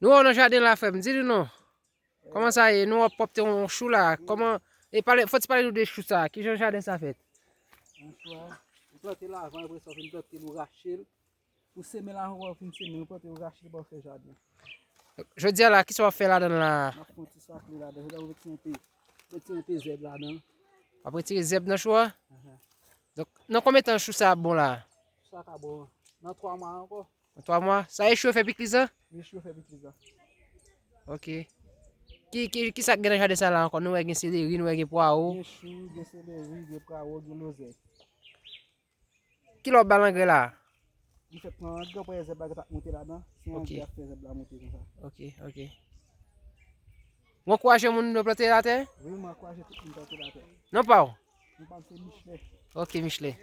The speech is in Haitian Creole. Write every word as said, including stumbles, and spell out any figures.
Nou wè w nan jaden la, frè m, di nou non. Kòman sa ye? Nou wè w pwòpte yon chou la. Kòman, e pale, fò ti pale nou de chou sa. Kijan jaden sa fèt? Yon chou a, ou plante l avan, apre sa, ou fin plante l, ou rache l. Ou seme l avan, ou fin seme l, ou plante, ou rache l, ba ou fè jaden. Jodi a la, kisa w ap fè ladan l la? M ap fè yon ti sakle ladan. Jodi a, ou mete yon pe, mete yon pe zèb ladan. W ap retire zèb nan chou a? Ahan. Donk, nan konbyen tan chou sa ap bon la? Chou sa ka bon nan twa mwa ankò. Nan twa mwa? Sa e chou yo fè pikliz la? Wi, chou yo fè pikliz la. Ok. Ki, ki, kisa k gen nan jaden sa la ankò? Nou wè gen seleri, nou wè gen pwawo. Gen chou, gen seleri, gen pwawo, gen lozèy. Kilè w ba l angrè la? Li fèk pran angrè, ou wè zèb la gentan ap monte ladan. Se angrè a k fè zèb la monte konsa. Ok, ok. Ou ankouraje moun yo plante atè? Wi, mwen ankouraje tout moun plante atè. Non pa w? Non pa m se Michelet. Ok, Michelet.